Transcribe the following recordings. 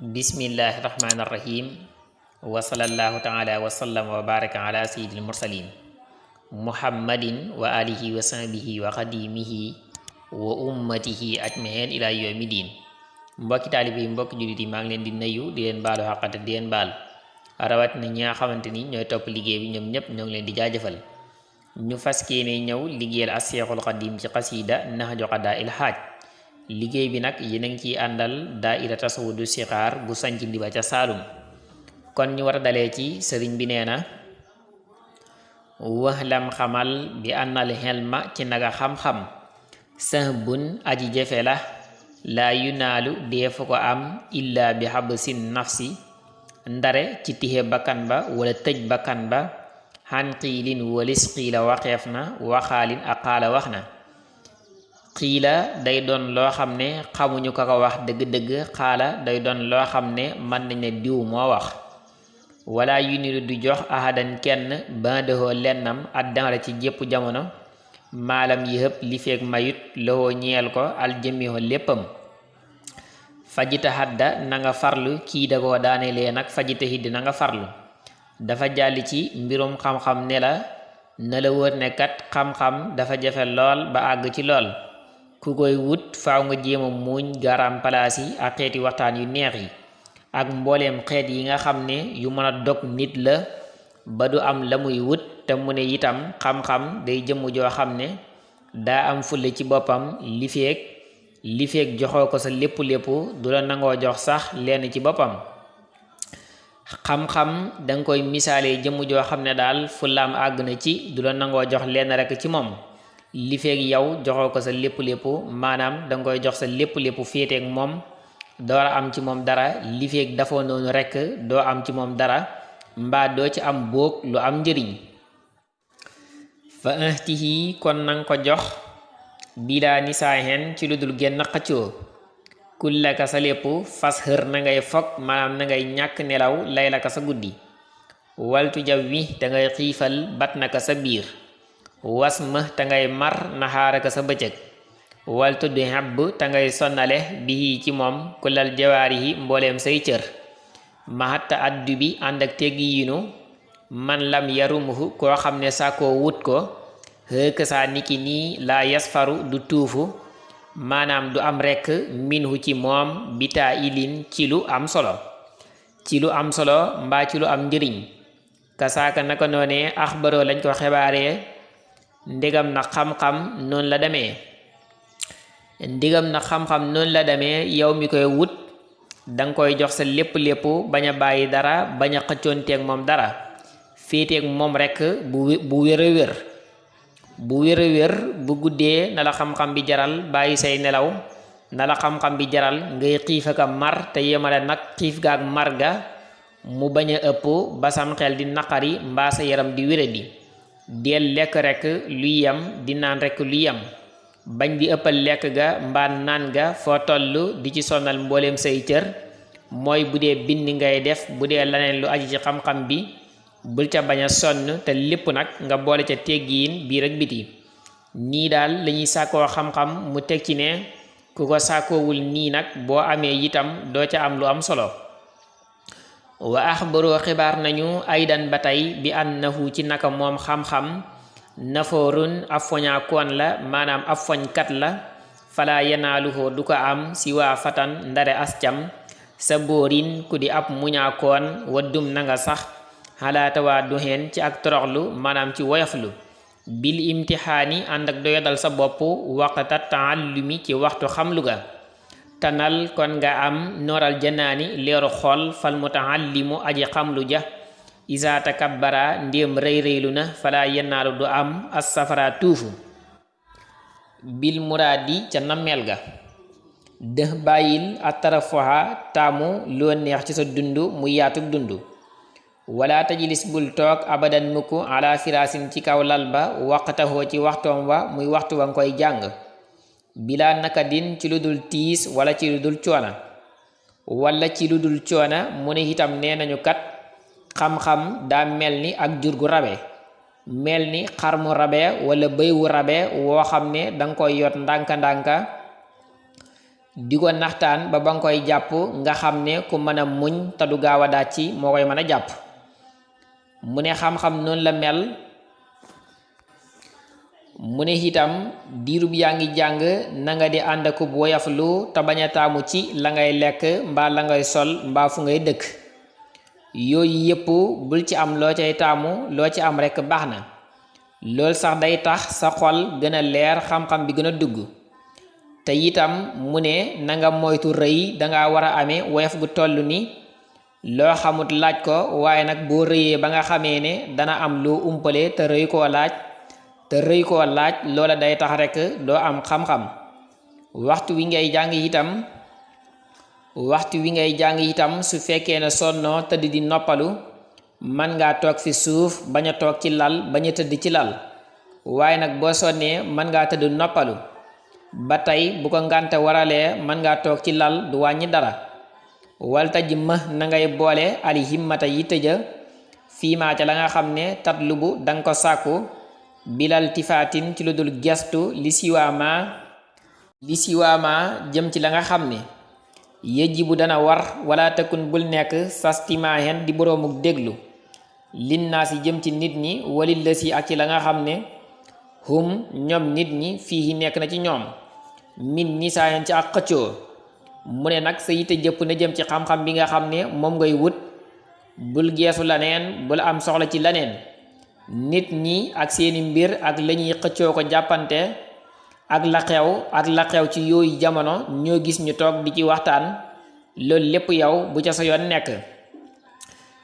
Bismillahirrahmanirrahim. Wa sallallahu ta'ala wa sallam wa baraka ala sayyidil mursalin muhammadin wa alihi wa sahbihi wa qadimihi wa ummatihi ajmain ila yawmidin. Mbokki taalibe yi, mbokki jullit yi, maa ngi leen di nuyu di leen baalu xaqate di leen baal rawat na ñi nga xamante ni ñooy topp liggéey bi ñoom ñëpp ñoo ngi leen di jaajëfal. ñu fas yéene ñëw liggéeyal as-Seexul Xadiim ci xasiida Nahju Qadaa'il Haaj. liggéey bi nag yéen a ngi ciy àndal daaira Tasawudu Sixaar bu sanc Ndiba ca Saalum. kon ñu war a dalee ci sëriñ bi nee na waxlam xamal bi ànnal xelma ci naga xam-xam sahbun aji jafe la laa yunaalu deefu ko am illa bi habsin nafsi ndare ci tixe bakkan ba wala tëj bakkan ba xan xiilin walis xiila waxeef na waxaalin ak xaala wax na. xiila day doon loo xam ne xamuñu ko ko wax dëgg-dëgg, xaala day doon loo xam ne mën nañ ne diw moo wax. wala yu niru du jox ahadan kenn bandehoo lennam addanra ci jépp jamono maalam yi hëpp li feeg mayut lowoo ñeel ko aljamiho léppam. fajita hadda na nga farlu, kii da koo daanelee nag fajita hidd na nga farlu. dafa jàll ci mbirum xam-xam ne la na la wër ne kat xam-xam dafa jafe lool ba àgg ci lool. ku koy wut faaw nga jéema muuñ garam palaas yi ak xeeti waxtaan yu neex yi ak mbooleem xeet yi nga xam ne yu mën a dog nit la ba du am la muy wut. te mu ne itam xam-xam day jëmm joo xam ne daa am fulle ci boppam li feeg joxoo ko sa lépp du la nangoo jox sax lenn ci boppam. xam-xam danga koy misaalee jëmm joo xam ne daal fullaam àgg na ci du la nangoo jox lenn rekk ci moom. li feeg yow joxoo ko sa lépp maanaam danga koy jox sa lépp féeteeg moom door a am ci moom dara. li feeg dafoo noonu rekk doo am ci moom dara, mbaa doo ci am boog lu am njëriñ. fa ahtihi kon nanga ko jox bilaa nisaahen ci lu dul genn xëccoo. kullaka sa lépp fas xër na ngay fog, maanaam na ngay ñàkk nelaw laylaka sa guddi. waltu jaw wi te ngay xiifal bat naka sa biir. was ma te ngay mar naxaaraka sa bëccëg. waltu du xabb te ngay sonnale bii ci moom kullal jawaarihi mbooleem say cër. mahatta addu bi ànd ak teggi yinu man lam yarumuhu koo xam ne sàkkoo wut ko. xëkk saa niki nii laa yasfaru du tuufu, maanaam du am rekk minhu ci moom bitaa ilin ci lu am solo. ci lu am solo mbaa ci lu am njëriñ. kasaaka naka noonee axbaroo lañ ko xibaaree ndegam na xam-xam noonu la demee. ndigam na xam-xam noonu la demee yow mi koy wut danga koy jox sa lépp bañ a bàyyi dara, bañ a xëccoonteeg moom dara, féeteeg moom rekk bu wér a wér. bu wér a wér bu guddee na la xam-xam bi jaral bàyyi say nelaw, na la xam-xam bi jaral ngay xiif ak mar, te yemale nag xiif ga ak mar ga mu bañ a ëpp ba sam xel di naqari mbaa sa yaram di wéradi. del lekk rekk luy yem, di naan rekk luy yem, bañ di ëppal lekk ga mbaa naan ga foo toll di ci sonal mbooleem say cër. mooy bu dee bind ngay def, bu dee laneen lu aji ci xam-xam bi bul ca bañ a sonn, te lépp nag nga boole ca teggiin biir ak biti. nii daal lañuy sàkkoo xam-xam, mu teg ci ne ku ko sàkkoowul nii nag boo amee itam doo ca am lu am solo. wa axbaroo xibaar nañu aydan ba tey bi annahu ci naka moom xam-xam nafoorun ab foñaakoon la, maanaam ab foñkat la. fala yanaaluhoo du ko am si waa fatan ndare ascam sa bóorin ku di ab muñaakoon. waddum na nga sax xalaata waa duxeen ci ak toroxlu, maanaam ci woyoflu. bil imtixaani ànd ak doyadal sa bopp waqta taallumi ci waxtu xamlu ga. tanal kon nga am nooral janaani leeru xol fal mutaallimu aji xamlu ja. isa takabbara ndéem rëy-rëylu na fala yenaalu du am as safara tuufu. bil muraadi ca nammeel ga. dëx bàyyil atarafoxa taamu loo neex ci sa dund mu yaatug dund. wala tajlis bul toog abadan mukk ala firaasin ci kaw lal ba waqtaxoo ci waxtoom wa muy waxtu wa nga koy jàng. bilaa nakadin ci lu dul tiis wala ci lu dul coona. wala ci lu dul coona mu ne itam nee nañu kat xam-xam daa mel ni ak jur gu rabe, mel ni xar mu rabe wala bëy wu rabe woo xam ne danga koy yot ndànka-ndànka di ko naxtaan ba nga koy jàpp nga xam ne ku mën a muñ te du gaaw a dàcc moo koy mën a jàpp. mu ne xam-xam noonu la mel. mu ne itam diirub yaa ngi jàng na nga di ànd akub woyaflu te bañ a taamu ci la ngay lekk mbaa la ngay sol mbaa fu ngay dëkk. yooyu yépp bul ci am loo cay taamu, loo ci am rekk baax na. loolu sax day tax sa xol gën a leer, xam-xam bi gën a dugg. te itam mu ne na nga moytu rëy, danga war a amee woyof gu toll ni loo xamut laaj ko, waaye nag boo rëyee ba nga xamee ne dana am loo umpale te rëy koo laaj loola day tax rekk doo am xam-xam. waxtu wi ngay jàng itam su fekkee ne sonnoo tëdd di noppalu, man ngaa toog fi suuf bañ a toog ci lal, bañ a tëdd ci lal. waaye nag boo sonnee man ngaa tëdd noppalu. ba tey bu ko ngànte waralee man ngaa toog ci lal, du wàññi dara. wal taj ma na ngay boole ali himmata yi tëja fiimaa ca la nga xam ne tatlubu danga ko sàkku bilal tifaatin ci lu dul gestu li siwaama jëm ci la nga xam ne yajibu dana war wala takun bul nekk sastimaahen di boroomuk déglu linnaasi jëm ci nit ñi walil la si ak ci la nga xam ne hum ñoom nit ñi fii nekk na ci ñoom min nisaayen ci ak xëccoo. mu ne nag sa yite jëpp na jëm ci xam-xam bi nga xam ne moom ngay wut, bul geesu laneen, bul am soxla ci laneen. nit ñi ak seeni mbir ak lañuy xëccoo ko jàppante ak la xew ci yooyu jamono ñoo gis ñu toog di ci waxtaan, loolu lépp yow bu ca sa yoon nekk.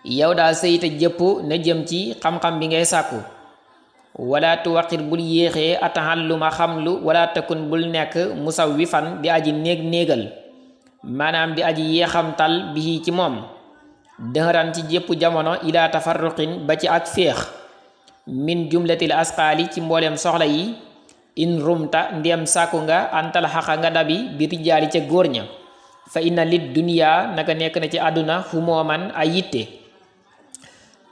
yow daal sa yite jëpp na jëm ci xam-xam bi ngay sàkku. wala tuwaqir bul yéexee atahalluma xamlu, wala takun bul nekk musawwifan di aji néegal, maanaam di aji yeexamtal bi ci moom, dëhëran ci jépp jamono ila tafarruqin ba ci ak féex, min jumlatil asqaali ci mbooleem soxla yi, in rumta ndem sàkku nga antal xaqa nga dabi bi rijaali ca góor ña, fa inna lid duniya naka nekk na ci àdduna xumooman ay yitte,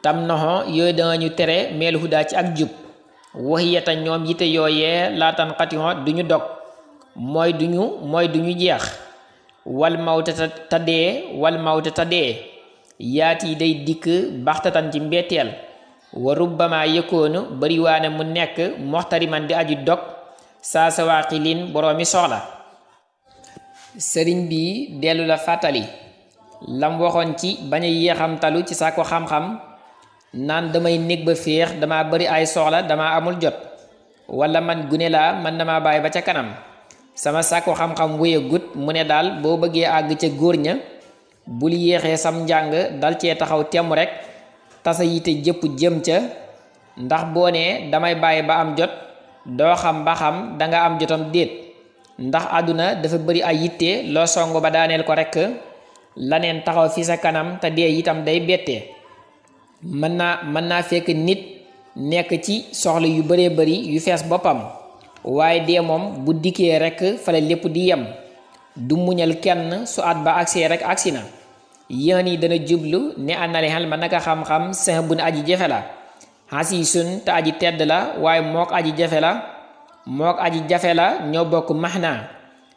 tam noxo yooyu danga ñu tere meel hudaa ci ak jub, waxiyata ñoom yitte yooyee laatan xatixo duñu dog, mooy duñu jeex. wal mawte ta dee yaati day dikk baxtatan ci mbetteel, wa rubbama yëkkoonu bariwaane mu nekk moxtariman di aji dog saa sawaaqilin boroomi soxla. sëriñ bi dellu la fàttali lam waxoon ci bañ a yéexamtalu ci sàkku xam-xam, naan damay néeg ba féex, dama bari ay soxla, dama amul jot, wala man gune laa, man dama bàyyi ba ca kanam, sama sàkku xam-xam wéyagut. mu ne daal boo bëggee àgg ca góor ña bul yéexee sam njàng, dal cee taxaw temm rek tasa yite jëpp jëm ca, ndax boo nee damay bàyyi ba am jot doo xam ba xam danga am jotam déet, ndax àdduna dafa bari ay yitte, loo songu ba daaneel ko rek laneen taxaw fi sa kanam, te dee itam day bette. mën naa fekk nit nekk ci soxla yu baree bari yu fees boppam, waaye dee moom bu dikkee rek fale lépp di yem, du muñal kenn, su at ba agsee rek agsi na. yéen yi dana jublu ne ànnale xel ma naka xam-xam sax bu ne aji jafe la, xasiisun te aji tedd la, waaye mook aji jafe la ñoo bokk maxnaa.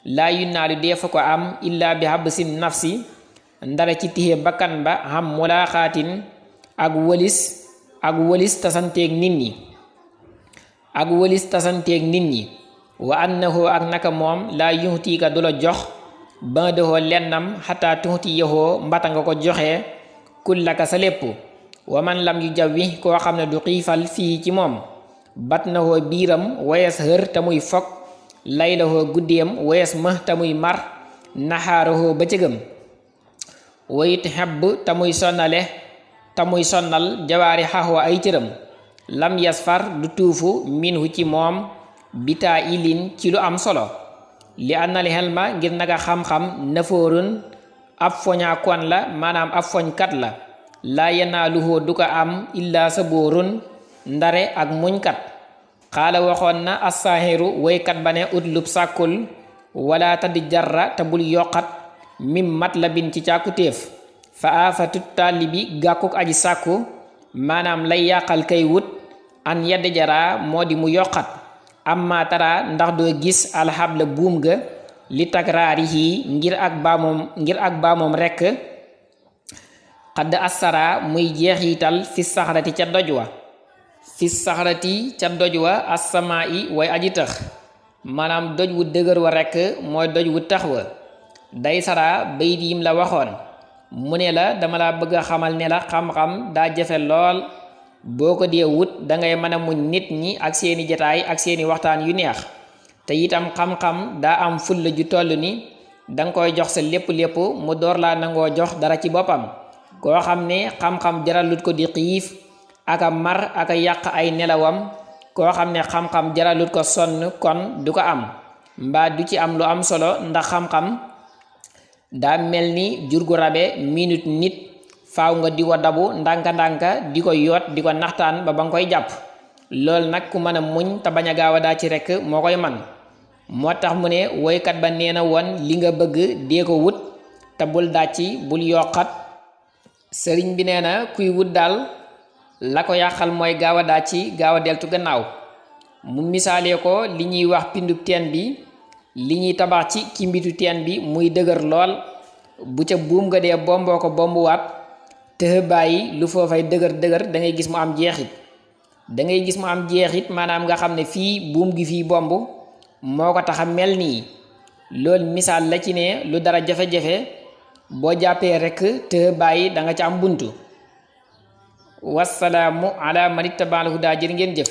laa yunnaalu dee fa ko am illaa bi habsin nafsi, ndara ci tixe bakkan ba xam mulaaxaatin ak wëlis tasanteeg nit ñi. wa annahu ak naka moom laa yuxtiika du la jox ba dexoo lennam xataa tuxti yaxoo mbata nga ko joxee kullaka sa lépp. wa man lam yu jawwi koo xam ne du xiifal fii ci moom bat na hoo biiram wayes hër te muy fog, lay la hoo guddeem wayes më te muy mar, naxaara hoo bëccëgam, wayit xebb te muy sonnal jawaari xaxwa ay cëram, lam yasfar du tuufu minhu ci moom bitaa ilin ci lu am solo. li annal xelma ngir naka xam-xam nafoorun ab foñaakoon la, maanaam ab foñkat la, laa yanaaluhu du ko am illaa saboorun ndare ak muñkat. xaala waxoon na assaahiru woykat ba ne utlub sàkkul wala taddi jarra te bul yokkat mim mat la bin ci càkkutéef, fa aafatu taalibi gàkkuk aji sàkku, maanaam lay yàqal kay wut, an yedd jaraa moo di mu yokkat, amma tara ndax doo gis alxabla buum ga li takraarihi ngir ak baamoom rekk xadd assara muy jeexital fi saxrati ca doj wa assamaa i way aji tëx maanaam doj wu dëgër wa rekk mooy doj wu tax wa day sara bayit yim la waxoon mu ne la dama la bëgg a xamal ne la xam-xam daa jafe lool boo ko dee wut dangay mën a muñ nit ñi ak seeni jataay ak seeni waxtaan yu neex te itam xam-xam daa am fulla ju toll ni danga koy jox sa lépp mu door laa nangoo jox dara ci boppam koo xam ne xam-xam jaralut ko di xiif aka mar aka yàq ay nelawam koo xam ne xam-xam jaralut ko sonn kon du ko am mbaa du ci am lu am solo ndax xam-xam daa mel ni jur gu rabe minute nit faaw nga di ko dabu ndànka-ndànka di ko yoot di ko naxtaan ba nga koy jàpp loolu nag ku mën a muñ te bañ a gaaw a daa ci rekk moo koy man moo tax mu ne woykat ba nee na woon li nga bëgg dee ko wut te bul dàcci bul yokkat sëriñ bi nee na kuy wut daal la ko yàqal mooy gaaw a dàcci gaaw a deltu gannaaw mu misaalee ko li ñuy wax pindub teen bi li ñuy tabax ci kimbitu teen bi muy dëgër lool bu ca buum nga dee bomboo ko bombuwaat te bàyyi lu foofay dëgër da ngay gis mu am jeexit maanaam nga xam ne fii buum gi fii bomb moo ko tax a mel nii loolu misaal la ci ne lu dara jafe-jafe boo jàppee rekk te bàyyi da nga ca am buntu wassalaamu ala man ittaba'al hudaa jërë ngeen jëf